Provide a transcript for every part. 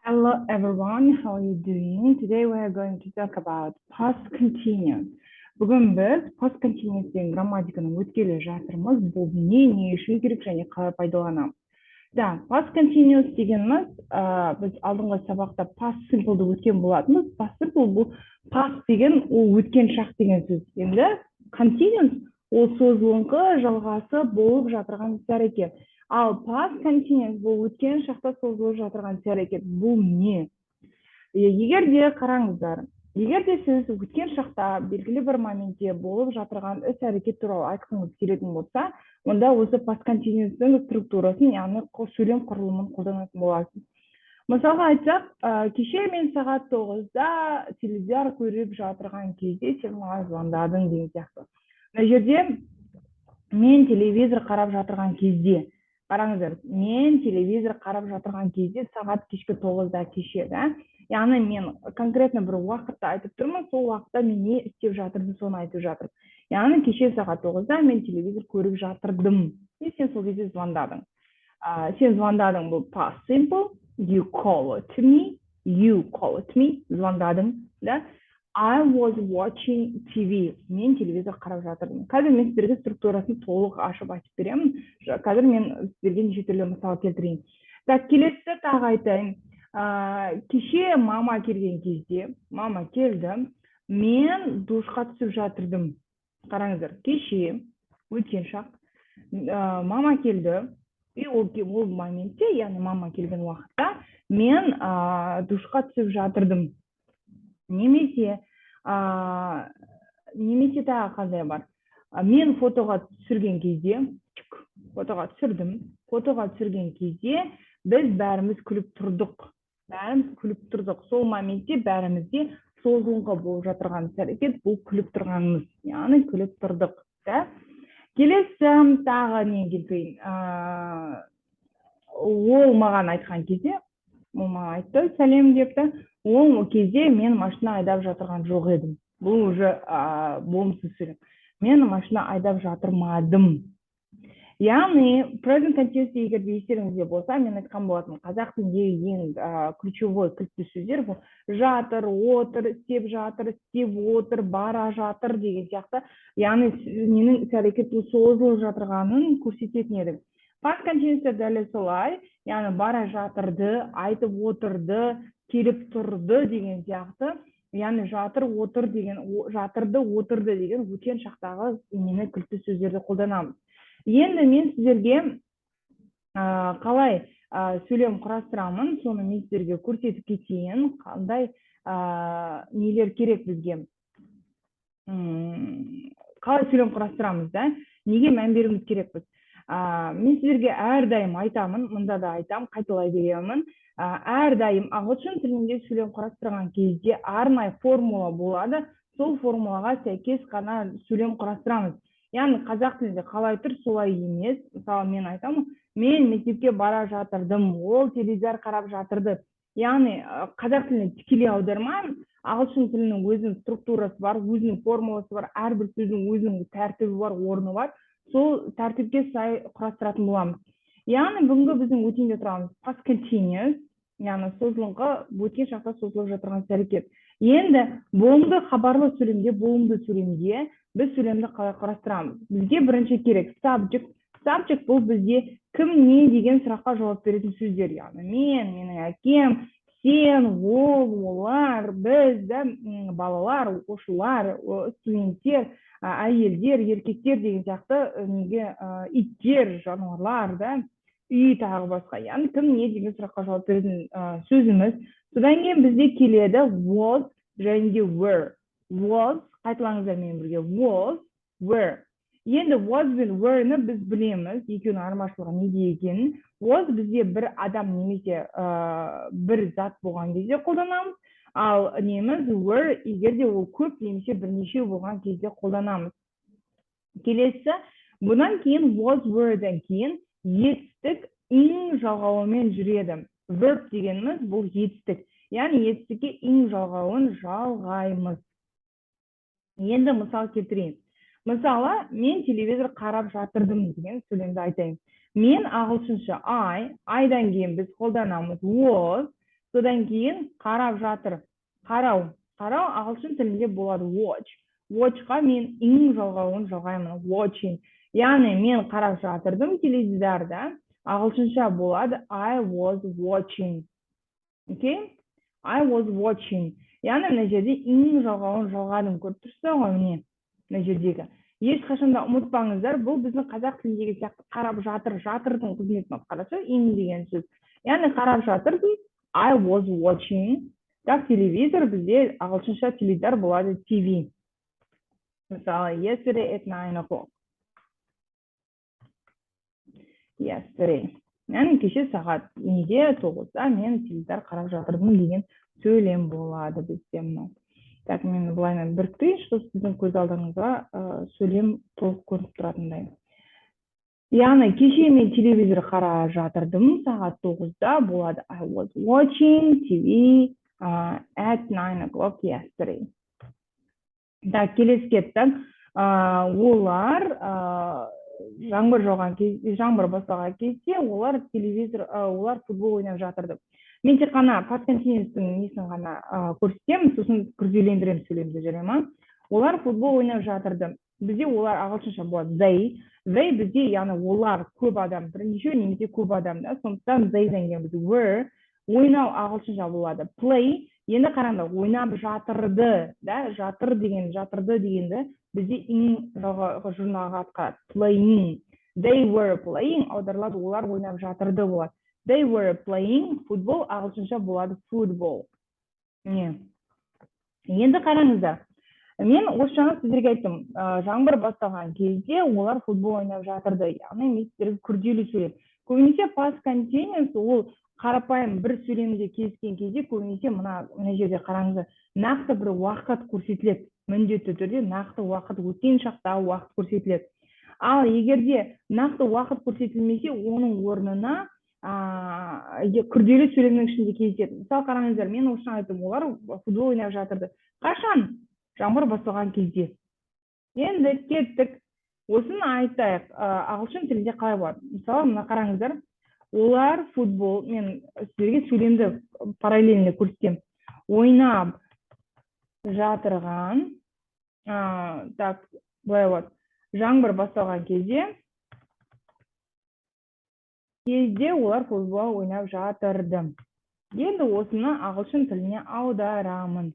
Hello everyone, how are you doing? Today we are going to talk about past continuous. Бүгін біз past continuous деген грамматиканы өткелі жатырмыз. Бұл не, не үшін керек және қалай пайдаланамыз? Да, past continuous дегеніміз, біз алдыңғы сабақта past simple-ды өткен болатынбыз. Past simple бұл past деген ол өткен шақ деген сөз. Енді continuous ол созылыңқы, жалғасы болып жатырған іс әрекет. Ал past continuous бұл өткен шақта созылып жатырған іс әрекет. Бұл не? Егер де қараңыздар, егер де сіз өткен шақта белгілі бір моментте болып жатырған іс әрекет туралы айтқыңыз келетін болса, онда осы past continuous-тың структурасын, яғни сөйлем құрылымын қолданатын боласыз. Мысалға айтсақ, кеше мен сағат 9-да теледидар көріп жатырған кезде сен маған звондадың деген сияқты. Мына жерде мен телевизор қарап жатырған кезде, қараңыздар, мен телевизор қарап жатырған кезде сағат кешкі 9-да кеше, да, яғни мен конкретно бір уақытты айтып тұрмын, сол уақытта мен не істеп жатырмын, соны айтып жатырмын. Яғни кеше сағат 9-да мен телевизор көріп жатырдым и сен сол кезде звондадың. Сен звондадың, бұл past simple. You called me, you called me, звондадың, да. I was watching TV. Мен телевизор қарап жатырдым. Қазір мен сіздерге структурасын толық ашып айтып беремін. Қазір мен сіздерге неше түрлі мысал келтірейін. Так, келесі тағы айтайын. Кеше мама келген кезде, мама келді, мен душқа түсіп жатырдым. Қараңыздар, кеше, өткен шақ, мама келді, и ол моментте, яғни мама келген уақытта мен душқа түсіп жатырдым. Немесе тағы қандай бар? Мен фотоға түсірген кезде, фотоға түсірдім, фотоға түсірген кезде біз бәріміз күліп тұрдық, бәріміз күліп тұрдық. Сол моментте бәрімізде созылыңқы болып жатырған іс әрекет бұл күліп тұрғанымыз, яғни күліп тұрдық, да. Келесі тағы не келтірейін? Ол маған айтқан кезде, ол маған айтты сәлем деп та, ол кезде мен машина айдап жатырған жоқ едім. Бұл уже болымсыз сөйлем, мен машина айдап жатырмадым. Яғни present continuous, егер де естеріңізде болса, мен айтқан болатынмын, қазақ тіліндегі ең ключевой, кілтті сөздер бұл жатыр, отыр, істеп жатыр, істеп отыр, бара жатыр деген сияқты, яғни ненің, іс әрекеттің созылып жатырғанын көрсететін едік. Past continuous дәл солай, яғни бара жатырды, айтып отырды, келіп тұрды деген сияқты, яғни жатыр, отыр деген, жатырды, отырды деген өткен шақтағы нені, кілтті сөздерді қолданамыз. Енді мен сіздерге қалай сөйлем құрастырамын, соны мен сіздерге көрсетіп кетейін. Қандай нелер керек бізге, қалай сөйлем құрастырамыз, да, неге мән беруіміз керекпіз? Мен сіздерге әрдайым айтамын, мында да айтамын, қайталай беремін. Әрдайым ағылшын тілінде сөйлем құрастырған кезде арнайы формула болады, сол формулаға сәйкес қана сөйлем құрастырамыз. Яғни қазақ тілінде қалай тұр, солай емес. Мысалы, мен айтамын: мен мектепке бара жатырдым, ол теледидар қарап жатырды. Яғни қазақ тіліне тікелей аудармаймын. Ағылшын тілінің өзінің структурасы бар, өзінің формуласы бар, әрбір сөздің өзінің тәртібі бар, орны бар, сол тәртіпке сай құрастыратын боламыз. Яғни бүгінгі біздің өтейін деп тұрғанымыз past continuous, яғни созылыңқы, өткен шақта созылып жатырған іс әрекет. Енді болымды хабарлы сөйлемде, болымды сөйлемде біз сөйлемді қалай құрастырамыз? Бізге бірінші керек subject. Subject бұл бізде кім, не деген сұраққа жауап беретін сөздер, яғни мен, менің әкем, сен, ол, олар, біз, да, балалар, оқушылар, студенттер, әйелдер, еркектер деген сияқты, неге, иттер, жануарлар, да, үй, тағы басқа. Яғни кім, не деген сұраққа жауап беретін сөзіміз. Содан кейін бізде келеді was және де were. Was, қайталаңыздар менімен бірге: was, were. Енді was бен were-ні біз білеміз, екеуінің айырмашылығы неде екенін. Was бізде бір адам немесе бір зат болған кезде қолданамыз, ал неміз were егер де ол көп немесе бірнеше болған кезде қолданамыз. Келесі, бұдан кейін, was, were-ден кейін етістік ing жалғауымен жүреді. Verb дегеніміз бұл етістік, яғни етістікке ing жалғауын жалғаймыз. Енді мысал келтірейін. Мысалы, мен телевизор қарап жатырдым деген сөйлемді айтайын. Мен ағылшынша I, I-дан кейін біз қолданамыз was, содан кейін verb, яғни Содан кейін қарап жатыр. Қарау. Қарау ағылшын тілінде болады watch. Watchқа мен ing жалғауын жалғаймын. Watching. Яғни мен қарап жатырдым теледидарда. Ағылшынша болады I was watching. Окей? I was watching. Яғни мына жерде ing жалғауын жалғадым. Көріп тұрсыздар ғой, міне мына жердегі. Ешқашан да ұмытпаңыздар, бұл біздің қазақ тіліндегі сияқты қарап жатыр, жатырдың қызметін атқарады ing деген сөз. Яғни қарап жатырдым, I was watching. Так, телевизор бізде ағылшынша теледидар болады TV. Мысалы, yesterday at 9 o'clock. Yesterday. Яғни кеше сағат неде, 9-да мен теледидар қарап жатырдым деген сөйлем болады бізде мынау. Так, мен былайынан біріктірейін, чтобы сіздің көз алдыңызға сөйлем толық көрініп тұратындай. Яғни кеше мен телевизор қарап жатырдым сағат 9-да болады I was watching TV at 9 o'clock yesterday. Так, келесі кеттік. Олар жаңбыр жауған кезде, жаңбыр басталған кезде олар телевизор, олар футбол ойнап жатырды. Мен тек қана past continuous-тың несін ғана көрсетемін, сосын күрделендіремін сөйлемді, жарай ма? Олар футбол ойнап жатырды. Бізде олар ағылшынша болады they. They бізде, яғни олар көп адам, бірнеше немесе көп адам да, сондықтан they-ден кейін біз were. Ойнау ағылшынша болады play. Енді қараңдар, ойнап жатырды да, жатыр деген, жатырды дегенді бізде ing жұрнағы атқарады. Playing. They were playing аударылады, олар ойнап жатырды болады. They were playing футбол ағылшынша болады football. Не? Енді қараңыздар. Мен осы жаңа сіздерге айттым, жаңбыр басталған кезде олар футбол ойнап жатырды. Яғни мен сіздерге күрделі сөйлем. Көбінесе past continuous ол қарапайым бір сөйлемде кездескен кезде, көбінесе мына жерде қараңыздар, нақты бір уақыт көрсетіледі. Міндетті түрде нақты уақыт, өткен шақтағы уақыт көрсетіледі. Ал егер де нақты уақыт көрсетілмесе, оның орнына күрделі сөйлемнің ішінде кездеседі. Мысалы, қараңыздар, мен осы жаңа айттым, олар футбол ойнап жатырды. Қашан? Жаңбыр басталған кезде. Енді кеттік. Осыны айтайық, ағылшын тілінде қалай болады? Мысалы, мына қараңыздар, олар футбол, мен сіздерге сөйлемді параллельно көрсетемін. Ойнап жатырған, так, былай болады. Жаңбыр басталған кезде олар футбол ойнап жатырды. Енді осыны ағылшын тіліне аударамын.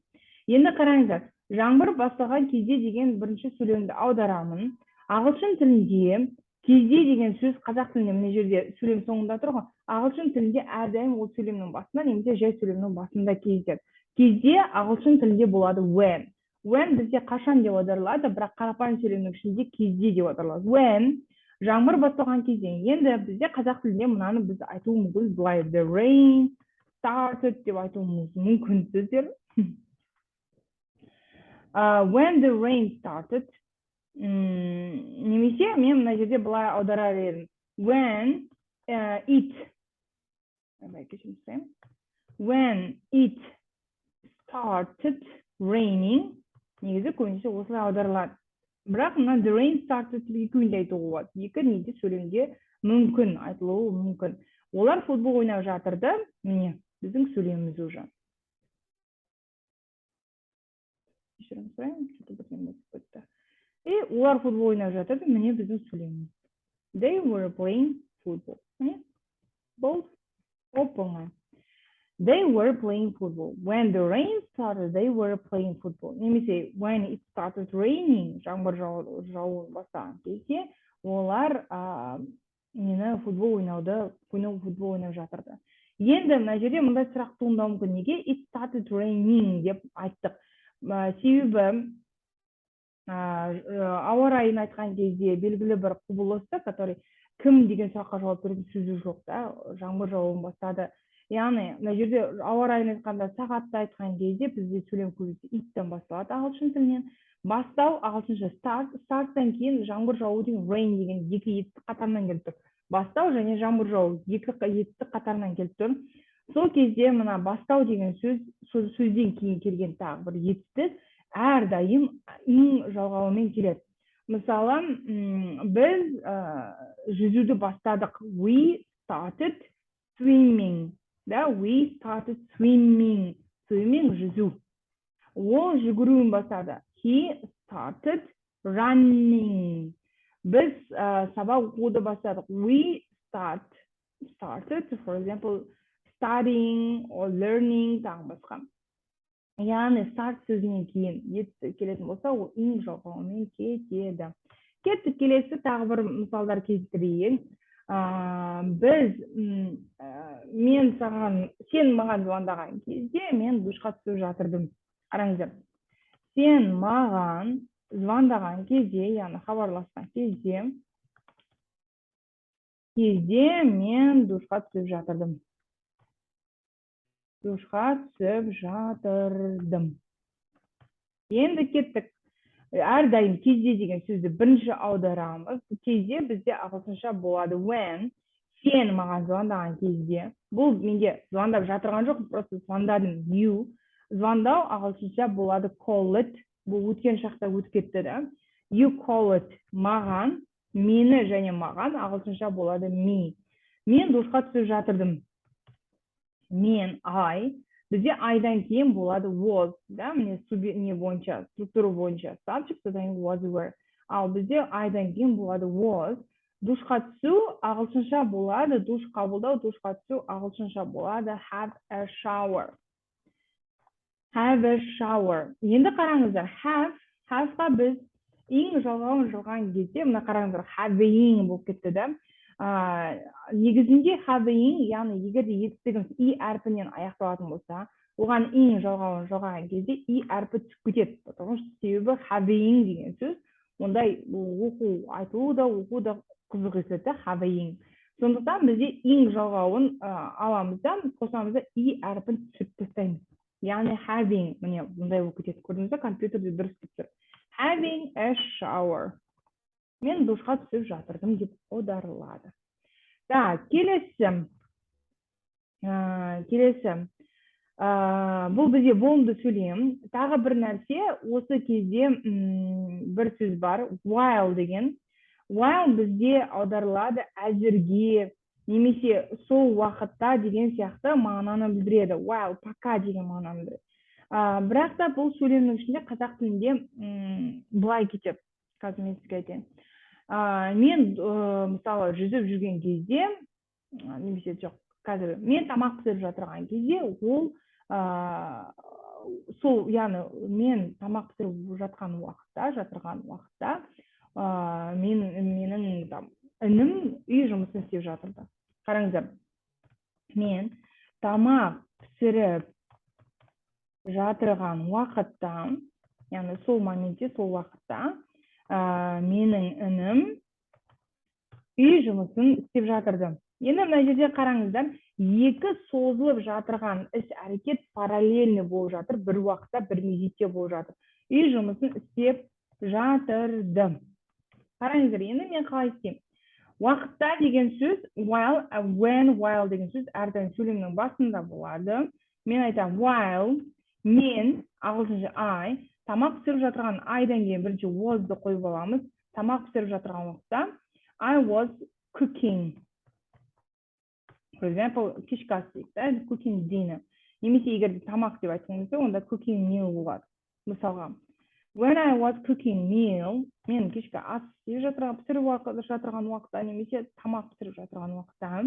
Енді қараңыздар, жаңбыр басталған кезде деген бірінші сөйлемді аударамын. Ағылшын тілінде кезде деген сөз қазақ тілінде мына жерде сөйлем соңында тұр ғой. Ағылшын тілінде әрдайым ол сөйлемнің басында немесе жай сөйлемнің басында кездеседі. Кезде ағылшын тілінде болады when. When бізде қашан деп аударылады, бірақ қарапайым сөйлемнің ішінде кезде деп аударылады. When жаңбыр басталған кезде. Енді бізде қазақ тілінде мынаны біз айтуы мүмкін былай, the rain started деп айтуымыз мүмкін сіздер. When the rain started, немесе мен мына жерде былай аударар едім. When it, кешірім сұраймын. When it started raining, негізі көбінесе осылай аударылады. Бірақ мына the rain started екеуін де айтуға болады. Екі неде сөйлемде мүмкін, айтылуы мүмкін. Олар футбол ойнап жатырды. Міне, біздің сөйлеміміз уже. Кешірім сұраймын, что-то бірдеңе болып кетті. И олар футбол ойнап жатырды, міне біздің сөйлеміміз. They were playing football. Міне, болды. Оп-оңай. They were playing football. When the rain started, they were playing football. Немесе when it started raining, жаңбыр жауын бастаған кезде олар нені футбол ойнауды, ойнау футбол ойнап жатырды. Енді мына жерде мындай сұрақ туындауы мүмкін. Неге it started raining деп айттық? Себебі ауа райын айтқан кезде белгілі бір құбылысты, который кім деген сұраққа жауап беретін сөзі жоқ та, жаңбыр жауын бастады. Яғни мына жерде ауа райын айтқанда, сағатты айтқан кезде бізде сөйлем көбінесе it-тен басталады ағылшын тілінен. Бастау ағылшынша start, start-тан кейін жаңбыр жауу деген rain деген екі етістік қатарынан келіп тұр. Бастау және жаңбыр жауу екі етістік қатарынан келіп тұр. Сол кезде мына бастау деген сөз, сол сөзден кейін келген тағы бір етістік әрдайым ing жалғауымен келеді. Мысалы, біз жүзуді бастадық. We started swimming. Да, we started swimming. Swimming – жүзу. Ол жүгіруін бастады. He started running. Біз сабақ оқуды бастадық. We started, for example, studying or learning, тағы басқа. Яғни start сөзінен кейін етістік келетін болса, ол ing жалғауымен кетеді. Кеттік, келесі тағы бір мысалдар келтірейін. Біз мен саған, сен маған звондаған кезде мен душқа түсіп жатырдым. Қараңыздар, сен маған звондаған кезде, яғни хабарласқан кезде мен душқа түсіп жатырдым. Душқа түсіп жатырдым. Енді кеттік. Әрдайым кезде деген сөзді бірінші аударамыз. Кезде бізде ағылшынша болады when. Сен маған звондаған кезде, бұл менде звондап жатырған жоқ, просто звондадым, you. Звондау ағылшынша болады called. Бұл өткен шақта өтіп кетті да. You called маған, мені және маған ағылшынша болады me. Мен душқа түсіп жатырдым. Мен, I, бізде I-дан кейін болады was да. Міне, не бойынша, структура бойынша subject, содан кейін was, were. Ал бізде I-дан кейін болады was. Душқа түсу ағылшынша болады, душ қабылдау, душқа түсу ағылшынша болады have a shower. Have a shower. Енді қараңыздар, have, have-қа біз ing жалғауын жалған кезде, мына қараңыздар, having болып кетті да. Негізінде having, яғни егер де етістігіміз и әрпінен аяқталатын болса, оған ing жалғауын жалғаған кезде и әрпі түсіп кетеді, потому что, себебі having деген сөз ондай оқу, айтылу да, оқу да қызық естіледі да, having. Сондықтан бізде ing жалғауын аламыз да, қосамыз да, и әрпін түсіріп тастаймыз, яғни having, міне, мындай болып кетеді. Көрдіңіз ба, компьютерде дұрыс келіп тұр. Having a shower. Мен душқа түсіп жатырдым деп аударылады. Так, келесі. Келесі, бұл бізде болымды сөйлем. Тағы бір нәрсе, осы кезде бір сөз бар, while деген. While бізде аударылады әзірге немесе сол уақытта деген сияқты мағынаны білдіреді. While, пока деген мағынаны білдіреді. Бірақ та бұл сөйлемнің ішінде қазақ тілінде былай кетеді. Қазір мен сізге айтайын. Мен мысалы, жүзіп жүрген кезде немесе, жоқ, қазір мен тамақ пісіріп жатырған кезде ол сол, яғни мен тамақ пісіріп жатқан уақытта, менің там інім үй жұмысын істеп жатырды. Қараңыздар, мен тамақ пісіріп жатырған уақытта, яғни сол моментте, сол уақытта менің інім үй жұмысын істеп жатырды. Енді мына жерде қараңыздар, екі созылып жатырған іс әрекет параллельный болып жатыр, бір уақытта, бір мезетте болып жатыр. Үй жұмысын істеп жатырды. Қараңыздар, енді мен қалай істеймін? Уақытта деген сөз while, when, while деген сөз әрдайым сөйлемнің басында болады. Мен айтамын while мен, ағылшынша I, тамақ пісіріп жатырған, I-дан кейін бірінші was-ды қойып аламыз. Тамақ пісіріп жатырған уақытта, I was cooking, for example, кешкі ас дейік та, cooking dinner. Немесе егер де тамақ деп айтқың келсе, онда cooking meal болады. Мысалға, when I was cooking meal, мен кешкі ас істеп жатырған, пісіріп жатырған уақытта немесе тамақ пісіріп жатырған уақытта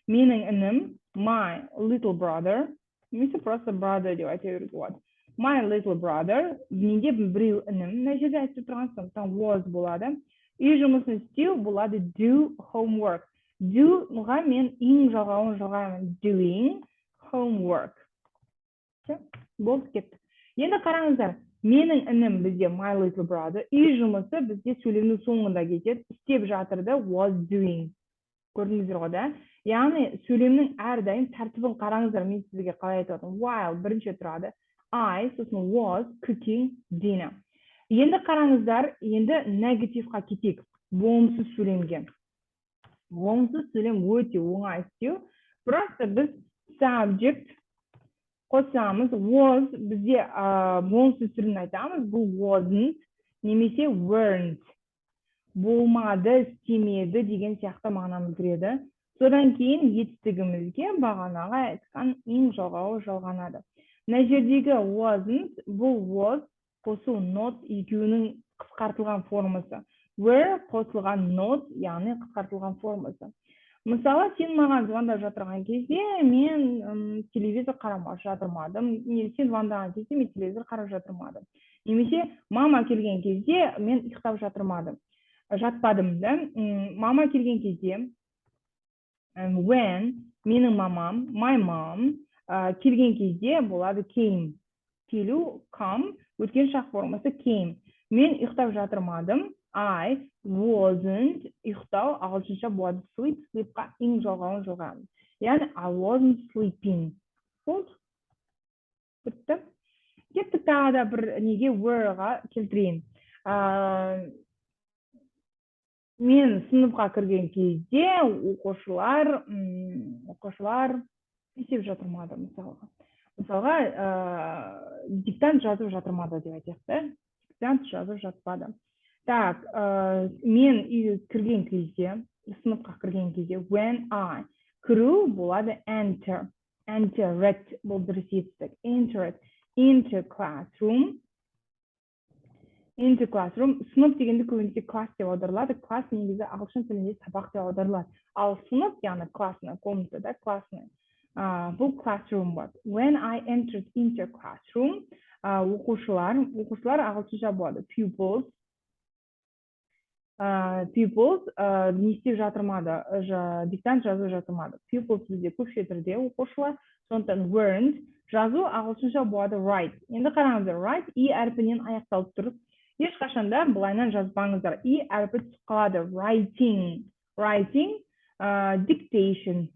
менің інім, my little brother, немесе просто brother деп айта беруге болады, my little brother, менде біреу інім мына жерде айтып тұрған, сондықтан was болады. Үй жұмысын істеу болады do homework. Do-ға мен ing жалғауын жалғаймын, doing homework. Болды, кетті. Енді қараңыздар, менің інім бізде my little brother, үй жұмысы бізде сөйлемнің соңында кетеді, істеп жатырды was doing. Көрдіңіздер ғой да? Яғни сөйлемнің әрдайым тәртібін қараңыздар, мен сізге қалай айтып жатырмын. While бірінші тұрады, I, сосын was cooking dinner. Енді қараңыздар, енді негативқа кетейік, болымсыз сөйлемге. Болымсыз сөйлем өте оңай істеу. Просто біз subject қосамыз, was, бізде болымсыз түрін айтамыз, бұл wasn't немесе weren't. Болмады, істемеді деген сияқты мағынаны білдіреді. Содан кейін етістігімізге бағанағы айтқан ing жалғауы жалғанады. Мына жердегі wasn't, бұл was қосу not екеуінің қысқартылған формасы. Were қосылған not, яғни қысқартылған формасы. Мысалы, сен маған звондап жатырған кезде мен телевизор қарамай жатырмадым. Не, сен звондаған кезде мен телевизор қарап жатырмадым. Немесе мама келген кезде мен ұйықтап жатырмадым, жатпадым да. Мама келген кезде, when, менің мамам, my mom, келген кезде болады came. Келу, come, өткен шақ формасы came. Мен ұйықтап жатырмадым, I wasn't. Ұйықтау ағылшынша болады sleep, sleep-қа ing жалғауын жалғаймыз, яғни I wasn't sleeping. Болды, бітті. Кеттік, тағы да бір неге, were-ға келтірейін. Мен сыныпқа кірген кезде оқушылар не істеп жатырмады? Мысалға, диктант жазып жатырмады деп айтайық та, диктант жазып жатпады. Так, мен үйге кірген кезде, сыныпқа кірген кезде, when I, кіру болады enter, entered, бұл дұрыс етістік, entered into classroom, into classroom. Сынып дегенде көбінесе класс деп аударылады. Класс негізі ағылшын тілінде сабақ деп аударылады, ал сынып, яғни классная комната да, классный, бұл classroom болады. When I entered into classroom, оқушылар ағылшынша болады pupils. Pupils не істеп жатырмады? Диктант жазып жатырмады. Pupils бізде көпше түрде оқушылар, сондықтан weren't. Жазу ағылшынша болады write. Енді қараңыздар, write и әрпінен аяқталып тұр. Ешқашан да былайынан жазбаңыздар, и әрпі түсіп қалады. Writing, writing dictation,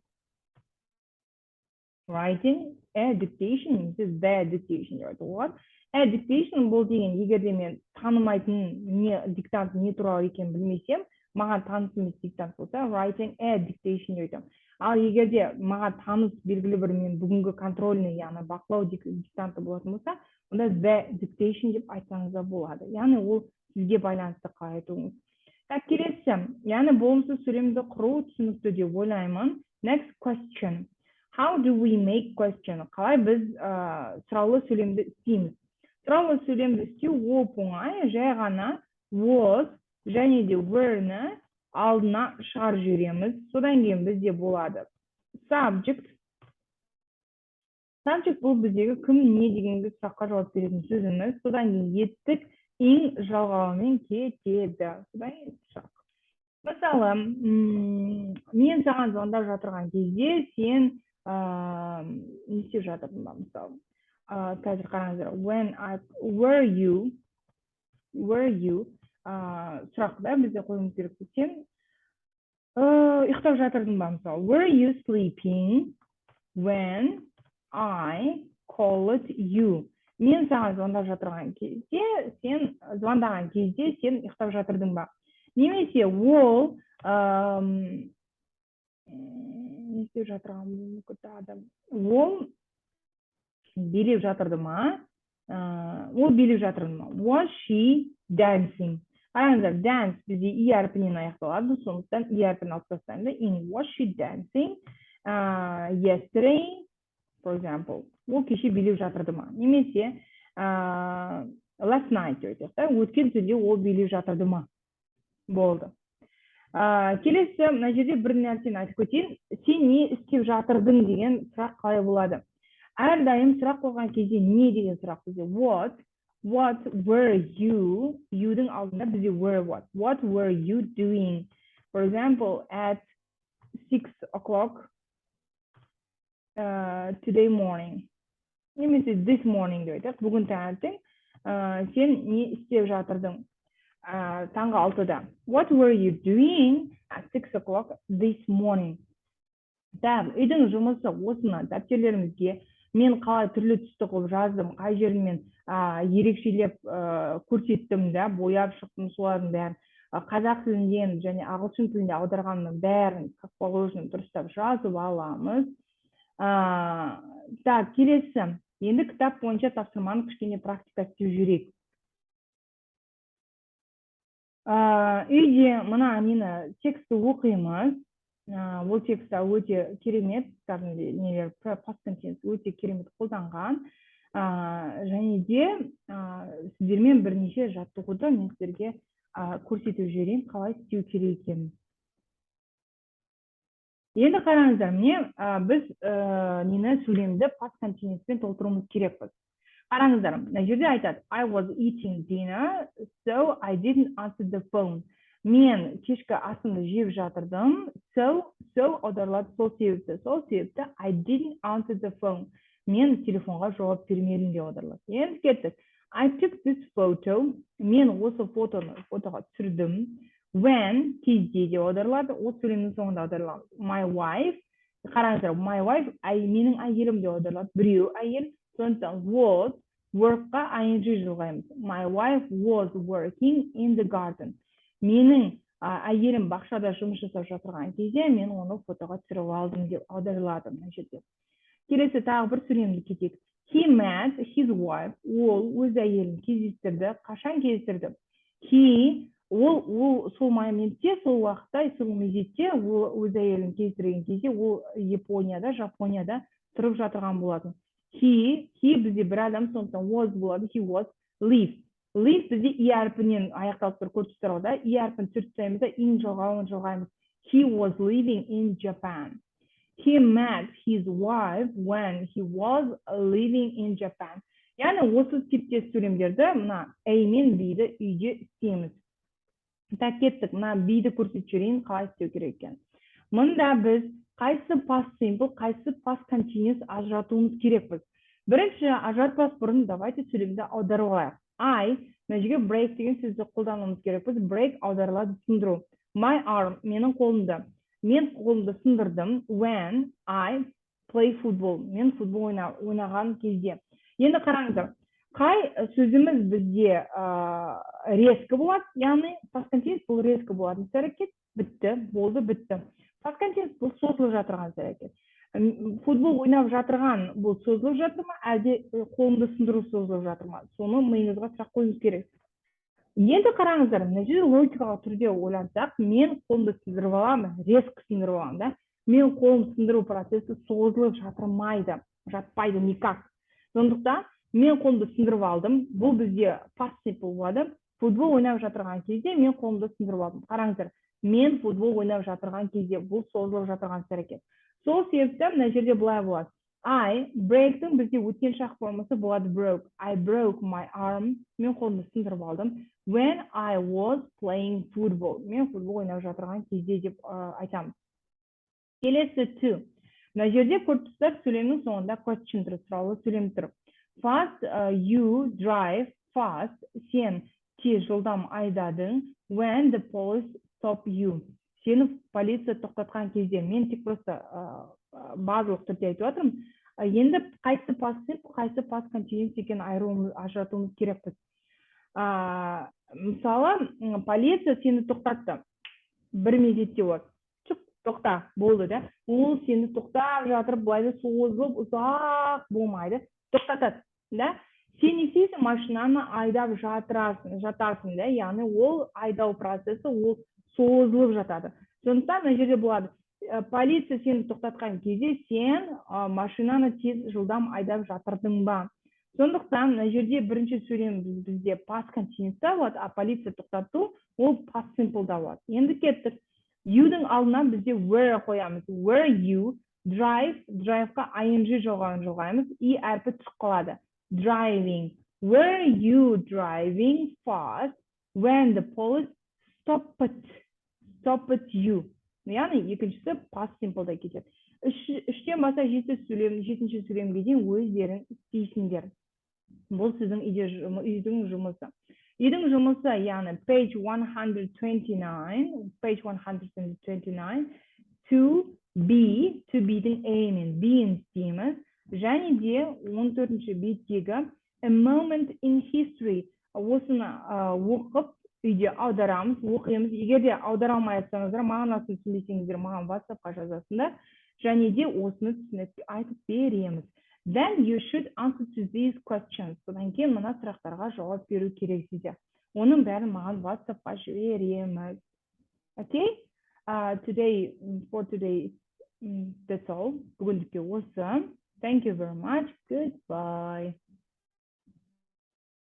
writing a dictation немесе the dictation деп айтуға болады. A dictation бұл деген, егер де мен танымайтын, не диктант не туралы екенін білмесем, маған таныс емес диктант болса, writing a dictation деп айтамын. Ал егер де маған таныс, белгілі бір мен бүгінгі контрольный, яғни бақылау диктанты болатын болса, онда the dictation деп айтсаңыз да болады. Яғни ол сізге байланысты қалай айтуыңыз. Так, келесі, яғни болымсыз сөйлемді құру түсінікті деп ойлаймын. Next question: how do we make question? Қалай біз сұраулы сөйлемді істейміз? Сұраулы сөйлемді істеу оп оңай, жай ғана was және де were-ні алдына шығарып жібереміз. Содан кейін бізде болады subject. Subject бұл біздегі кім, не дегенге сұраққа жауап беретін сөзіміз. Содан кейін етістік ing жалғауымен кетеді, содан кейін сұрақ. Мысалы, мен саған звондап жатырған кезде сен не істеп жатырдың ба? Мысалы, қазір қараңыздар, when I, were you, were you, сұрақ да бізде қоюымыз керек. Сен ұйықтап жатырдың ба? Мысалы, were you sleeping when I called you? Мен саған звондап жатырған кезде, сен звондаған кезде сен ұйықтап жатырдың ба? Немесе ол не істеп жатырған мүмкін адам? Ол билеп жатырды ма? Ол билеп жатырды ма? Was she dancing? Қараңыздар, dance бізде и әрпінен аяқталады, сондықтан и әрпін алып тастаймын да, ing. Was she dancing yesterday, for example? Ол кеше билеп жатырды ма? Немесе last night деп айтайық та, өткен түнде ол билеп жатырды ма? Болды. Келесі, мына жерде бір нәрсені айтып кетейін. Сен не істеп жатырдың деген сұрақ қалай болады? Әрдайым сұрақ қойған кезде не деген сұрақ бізде what. What were you, you-дің алдында бізде were. What were you doing, for example, at 6 o'clock today morning? Немесе this morning деп айтайық, бүгін таңертең сен не істеп жатырдың таңғы 6-да? What were you doing at 6 o'clock this morning? Так, үйдің жұмысы: осыны дәптерлерімізге мен қалай түрлі түсті қылып жаздым, қай жерін мен ерекшелеп көрсеттім да, бояп шықтым, солардың бәрін қазақ тілінен және ағылшын тілінде аударғанның бәрін как положено дұрыстап жазып аламыз. Так, келесі, енді кітап бойынша тапсырманы кішкене практика істеп жіберейік. Үйде мына нені, текстті оқимыз. Ол текст өте керемет, кәдімгідей нелер, past continuous өте керемет қолданған. Және де сіздермен бірнеше жаттығуды мен сіздерге көрсетіп жіберейін, қалай істеу керек екенін. Енді қараңыздар, міне, біз нені, сөйлемді past continuous-пен толтыруымыз керекпіз. Қараңыздар, мына жерде айтады: «I was eating dinner, so I didn't answer the phone». Мен кешкі асымды жеп жатырдым. So, so аударылады сол себепті. Сол себепті I didn't answer the phone. Мен телефонға жауап бермедім деп аударылады. Енді кеттік. I took this photo. Мен осы фотоны фотоға түсірдім. When, кезде деп аударылады. Ол сөйлемнің соңында аударыламыз. My wife, қараңыздар, my wife, менің әйелім деп аударылады. Біреу әйел. Сондықтан was, work-қа ing жалғаймыз. My wife was working in the garden. Менің әйелім бақшада жұмыс жасап жатырған кезде мен оны фотоға түсіріп алдым деп аударылады мына жерде. Келесі тағы бір сөйлемді кетейік. He met his wife. Ол өз әйелін кездестірді. Қашан кездестірді? He, ол сол моментте, сол уақытта, сол мезетте, ол өз әйелін кездестірген кезде ол Японияда, Жапонияда тұрып жатырған болатын. He бізде бір адам, сондықтан was болады. He was live. Live бізде и әрпінен аяқталып тұр, көріп тұрсыздар ғой, да? И әрпін түсіріп тастаймыз да, ing жалғауын жалғаймыз. He was living in Japan. He met his wife when he was living in Japan. Яғни осы типтес сөйлемдерді, мына A мен B-ді үйде істейміз. Так, кеттік, мына B-ді көрсетіп жіберейін, қалай істеу керек екенін. Мында біз қайсы past simple, қайсы past continuous ажыратуымыз керекпіз. Бірінші, ажыратпас бұрын, давайте сөйлемді аударып алайық. I, мына жерге break деген сөзді қолдануымыз керекпіз. Break аударылады сындыру. My arm, менің қолымды. Мен қолымды сындырдым. When I play football. Мен футбол ойнаған кезде. Енді қараңыздар, қай сөзіміз бізде резко болады? Яғни past continuous бұл резко болатын іс әрекет, бітті, болды, бітті. Past continuous бұл созылып жатырған іс әрекет. Футбол ойнап жатырған, бұл созылып жатыр ма, әлде қолымды сындыру созылып жатыр ма? Соны миыңызға сұрақ қоюыңыз керек. Енді қараңыздар, мына жерде логикалық түрде ойлансақ, мен қолымды сындырып аламын, резко сындырып аламын, да? Мен қолым сындыру процесі созылып жатырмайды, жатпайды никак. Сондықтан мен қолымды сындырып алдым, бұл бізде past simple болады. Футбол ойнап жатырған кезде мен қолымды сындырып алдым. Қараңыздар, мен футбол ойнап жатырған кезде, бұл созылып жатырған іс әрекет. Сол себепті мына жерде былай болады: I break-тің бізде өткен шақ формасы болады broke. I broke my arm, мен қолымды сындырып алдым. When I was playing football, мен футбол ойнап жатырған кезде деп айтамыз. Келесі two. Мына жерде көріп тұрсыздар, сөйлемнің соңында question тұр, сұраулы сөйлем тұр. Fast, you drive fast, сен тез, жылдам айдадың. When the police stop you, сені полиция тоқтатқан кезде. Мен тек просто базалық түрде айтып жатырмын. Енді қайсы past simple, қайсы past continuous екенін айыруымыз, ажыратуымыз керекпіз. Мысалы, полиция сені тоқтатты, бір мезетте болады, чук, тоқта, болды, да? Ол сені тоқтап жатырып, былай да созылып ұзақ болмайды, тоқтатады, да? Сен не істейсің? Машинаны айдап жатырасың, жатасың, да? Яғни ол айдау процесі, ол созылып жатады. Сондықтан мына жерде болады: полиция сені тоқтатқан кезде сен машинаны тез, жылдам айдап жатырдың ба? Сондықтан мына жерде бірінші сөйлем бізде past continuous-та болады, а полиция тоқтату ол past simple-да болады. Енді кеттік. You-дің алдына бізде were қоямыз. Were you drive, drive-қа ing жалғауын жалғаймыз, и әрпі түсіп қалады. Driving. Were you driving fast when the police stopped you? Яғни екіншісі past simple-да кетеді. Үштен бастап жеті сөйлем, жетінші сөйлемге дейін өздерің істейсіңдер. Бұл сіздің үйде, үйдің жұмысы. Үйдің жұмысы, яғни page 129, page 129, to be, to be-дің A мен B-ін істейміз. Және де 14-ші беттегі a moment in history, осыны оқып, үйде аударамыз, оқимыз. Егер де аудара алмай жатсаңыздар, мағынасын түсінбесеңіздер, маған WhatsApp-қа жазасыңдар және де осыны түсініп айтып береміз. Then you should answer to these questions. Содан кейін мына сұрақтарға жауап беру керек сізде. Оның бәрін маған WhatsApp-қа жібереміз. Окей? Today, for today, that's all. Бүгіндікке осы. Thank you very much. Goodbye.